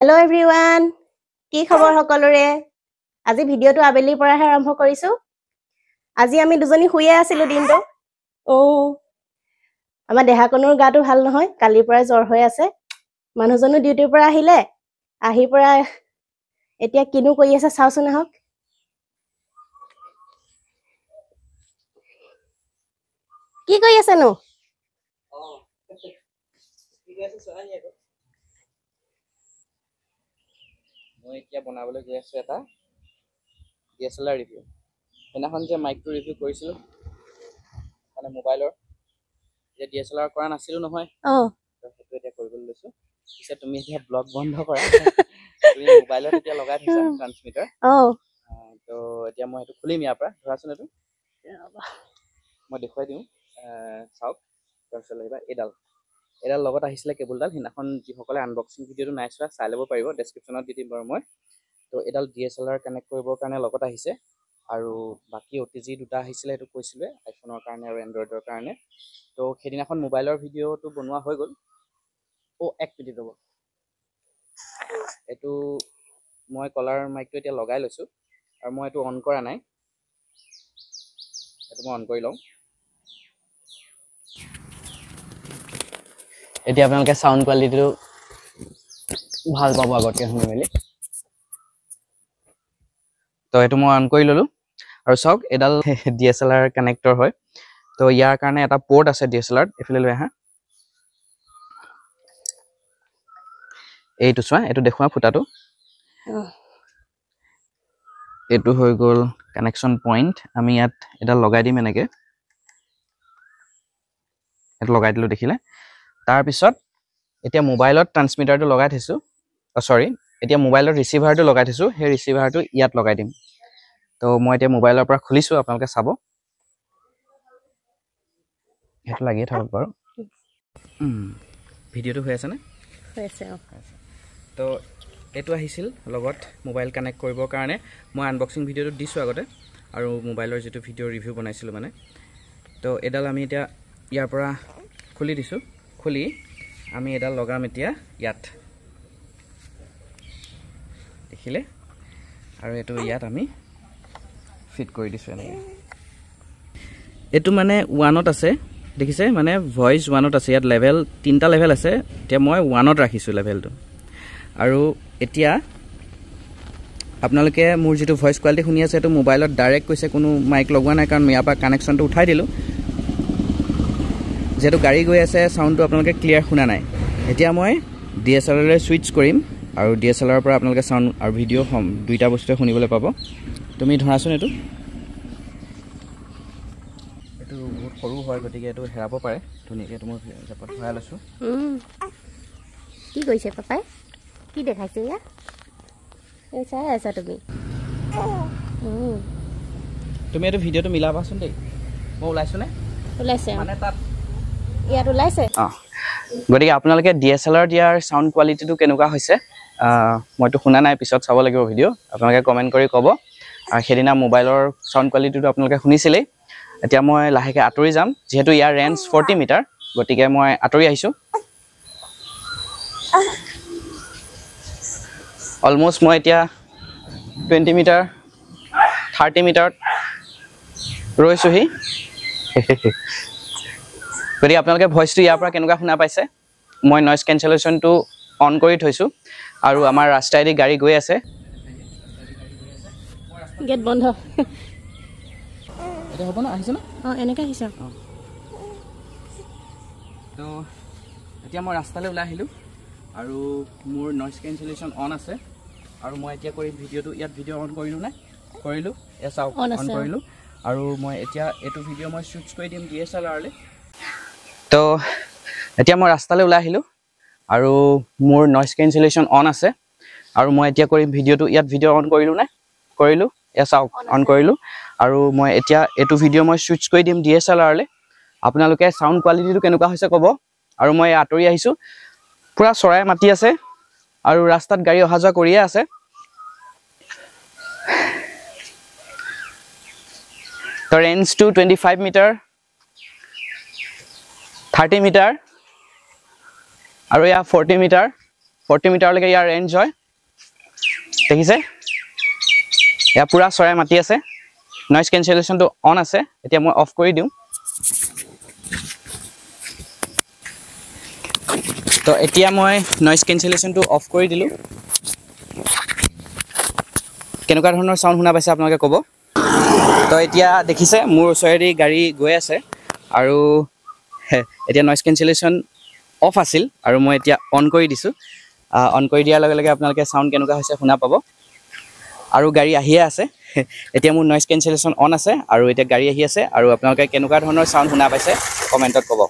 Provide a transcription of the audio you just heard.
Hello' everyone, কি খবৰ সকলোৰে? আজি ভিডিঅ'টো আবেলিৰ পৰাহে আৰম্ভ কৰিছোঁ। আজি আমি দুজনী শুয়ে আছিলোঁ দিনটো। আমাৰ দেহাকণৰ গাটো ভাল নহয়, কালিৰ পৰাই জ্বৰ হৈ আছে। মানুহজনো ডিউটিৰ পৰা আহিলে, আহি পৰা এতিয়া কিনো কৰি আছে চাওঁচোন আহক। কি কৰি আছেনো? মই এতিয়া বনাবলৈ গৈ আছোঁ এটা DSLR review. সেইদিনাখন যে মাইকটো ৰিভিউ কৰিছিলোঁ, মানে মোবাইলৰ, এতিয়া DSLR কৰা নাছিলোঁ নহয়, সেইটো এতিয়া কৰিবলৈ লৈছোঁ। পিছে তুমি এতিয়া ব্লগ বন্ধ কৰা, তুমি মোবাইলত এতিয়া লগাই থৈছা ট্ৰান্সমিটাৰ। তো এতিয়া মই সেইটো খুলিম ইয়াৰ পৰা, ধৰাচোন এইটো মই দেখুৱাই দিওঁ, চাওক। তাৰপিছত আহিবা এইডাল, এইডাল লগত আহিছিলে কেবুলডাল। সেইদিনাখন যিসকলে আনবক্সিং ভিডিঅ'টো নাই চোৱা চাই ল'ব পাৰিব, ডেছক্ৰিপশ্যনত দি দিম বাৰু মই। তো এইডাল DSLR connect কৰিবৰ কাৰণে লগত আহিছে, আৰু বাকী OTG দুটা আহিছিলে, সেইটো কৈছিলোঁৱে, আইফোনৰ কাৰণে আৰু এণ্ড্ৰইডৰ কাৰণে। তো সেইদিনাখন মোবাইলৰ ভিডিঅ'টো বনোৱা হৈ গ'ল। এক মিনিট ৰ'ব, এইটো মই কলাৰ মাইকটো এতিয়া লগাই লৈছোঁ, আৰু মই এইটো অন কৰা নাই, এইটো মই অন কৰি লওঁ। এতিয়া আপোনালোকে চাউণ্ড কোৱালিটিটো ভাল পাব আগতকৈ শুনি মেলি। তো এইটো মই অন কৰি ল'লোঁ, আৰু চাওক এইডাল DSLR connector হয়। তো ইয়াৰ কাৰণে এটা পৰ্ট আছে DSLR, এইফালে লৈ আহা, এইটো চোৱা, এইটো দেখুওৱা ফুটাটো, এইটো হৈ গ'ল কানেকশ্যন পইণ্ট। আমি ইয়াত এডাল লগাই দিম এনেকৈ, এইটো লগাই দিলোঁ দেখিলে। তাৰপিছত এতিয়া মোবাইলত ট্ৰান্সমিটাৰটো লগাই থৈছোঁ, চৰি, এতিয়া মোবাইলত ৰিচিভাৰটো লগাই থৈছোঁ, সেই ৰিচিভাৰটো ইয়াত লগাই দিম। তো মই এতিয়া মোবাইলৰ পৰা খুলিছোঁ, আপোনালোকে চাব, সেইটো লাগিয়ে থাকক বাৰু। ভিডিঅ'টো হৈ আছেনে? হৈ আছে। তো এইটো আহিছিল লগত মোবাইল কানেক্ট কৰিবৰ কাৰণে। মই আনবক্সিং ভিডিঅ'টো দিছোঁ আগতে, আৰু মোবাইলৰ যিটো ভিডিঅ' ৰিভিউ বনাইছিলোঁ মানে। তো এইডাল আমি এতিয়া ইয়াৰ পৰা খুলি দিছোঁ, খুলি আমি এডাল লগাম এতিয়া ইয়াত, দেখিলে। আৰু এইটো ইয়াত আমি ফিট কৰি দিছোঁ এনেকৈ। এইটো মানে ওৱানত আছে, দেখিছে, মানে ভইচ ওৱানত আছে। ইয়াত লেভেল তিনিটা লেভেল আছে, এতিয়া মই ওৱানত ৰাখিছোঁ লেভেলটো। আৰু এতিয়া আপোনালোকে মোৰ যিটো ভইচ কোৱালিটি শুনি আছে, সেইটো মোবাইলত ডাইৰেক্ট কৈছে, কোনো মাইক লগোৱা নাই, কাৰণ ইয়াৰ পৰা কানেকশ্যনটো উঠাই দিলোঁ। যিহেতু গাড়ী গৈ আছে, চাউণ্ডটো আপোনালোকে ক্লিয়াৰ শুনা নাই। এতিয়া মই DSLR switch কৰিম, আৰু DSLR পৰা আপোনালোকে চাউণ্ড আৰু ভিডিঅ' দুইটা বস্তুৱে শুনিবলৈ পাব। তুমি ধৰাচোন, এইটো এইটো বহুত সৰু হয়, গতিকে এইটো হেৰাব পাৰে। ধুনীয়াকৈ এইটো মই জেপত ভৰাই লৈছোঁ। কি কৰিছে পাপাই? কি দেখাইছে ইয়াত? চাই আছা তুমি? তুমি এইটো ভিডিঅ'টো মিলাবাচোন দেই। মই ওলাইছোঁনে? ওলাইছে মানে তাত ইয়াত ওলাইছে। গতিকে আপোনালোকে DSLR দিয়াৰ চাউণ্ড কোৱালিটিটো কেনেকুৱা হৈছে মইতো শুনা নাই, পিছত চাব লাগিব ভিডিঅ', আপোনালোকে কমেণ্ট কৰি ক'ব। আৰু সেইদিনা মোবাইলৰ চাউণ্ড কোৱালিটিটো আপোনালোকে শুনিছিলেই। এতিয়া মই লাহেকৈ আঁতৰি যাম, যিহেতু ইয়াৰ ৰেঞ্জ 40 মিটাৰ, গতিকে মই আঁতৰি আহিছোঁ। অলমষ্ট মই এতিয়া 20 মিটাৰ 30 মিটাৰত ৰৈছোঁহি। গতিকে আপোনালোকে ভইচটো ইয়াৰ পৰা কেনেকুৱা শুনা পাইছে। মই নইজ কেঞ্চেলেশ্যনটো অন কৰি থৈছোঁ, আৰু আমাৰ ৰাস্তাইদি গাড়ী গৈ আছে। গেট বন্ধ। এতিয়া হ'ব ন? আহিছে ন? অঁ, এনেকৈ আহিছে। তো এতিয়া মই ৰাস্তালৈ ওলাই আহিলোঁ, আৰু মোৰ নইজ কেঞ্চেলেশ্যন অন আছে। আৰু মই এতিয়া কৰিম ভিডিঅ'টো, ইয়াত ভিডিঅ' অন কৰিলোঁ নাই? কৰিলোঁ, এয়া চাওক অন কৰিলোঁ। আৰু মই এতিয়া এইটো ভিডিঅ' মই চুইচ কৰি দিম DSLRলৈ। তো এতিয়া মই ৰাস্তালৈ ওলাই আহিলোঁ, আৰু মোৰ নইজ কেঞ্চেলেশ্যন অন আছে। আৰু মই এতিয়া কৰিম ভিডিঅ'টো, ইয়াত ভিডিঅ' অন কৰিলোঁ নাই? কৰিলোঁ, এয়া চাওক অন কৰিলোঁ। আৰু মই এতিয়া এইটো ভিডিঅ' মই চুইচ কৰি দিম DSLRলৈ। আপোনালোকে চাউণ্ড কোৱালিটিটো কেনেকুৱা হৈছে ক'ব। আৰু মই আঁতৰি আহিছোঁ, পূৰা চৰাই মাতি আছে, আৰু ৰাস্তাত গাড়ী অহা যোৱা কৰিয়ে আছে। তো ৰেঞ্জটো 25 মিটাৰ, 30 মিটাৰ, আৰু এয়া 40 মিটাৰ। 40 মিটাৰলৈকে ইয়াৰ ৰেঞ্জ হয়। দেখিছে, ইয়াৰ পূৰা চৰাই মাতি আছে। নইজ কেঞ্চেলেশ্যনটো অন আছে, এতিয়া মই অফ কৰি দিওঁ। তো এতিয়া মই নইজ কেঞ্চেলেশ্যনটো অফ কৰি দিলোঁ। কেনেকুৱা ধৰণৰ চাউণ্ড শুনা পাইছে আপোনালোকে ক'ব। তো এতিয়া দেখিছে মোৰ ওচৰেদি গাড়ী গৈ আছে আৰু এতিয়া নইজ কেঞ্চেলেশ্যন অফ আছিল আৰু মই এতিয়া অন কৰি দিছোঁ। অন কৰি দিয়াৰ লগে লগে আপোনালোকে চাউণ্ড কেনেকুৱা হৈছে শুনা পাব। আৰু গাড়ী আহিয়ে আছে। এতিয়া মোৰ নইজ কেঞ্চেলেশ্যন অন আছে আৰু এতিয়া গাড়ী আহি আছে আৰু আপোনালোকে কেনেকুৱা ধৰণৰ চাউণ্ড শুনা পাইছে কমেণ্টত ক'ব।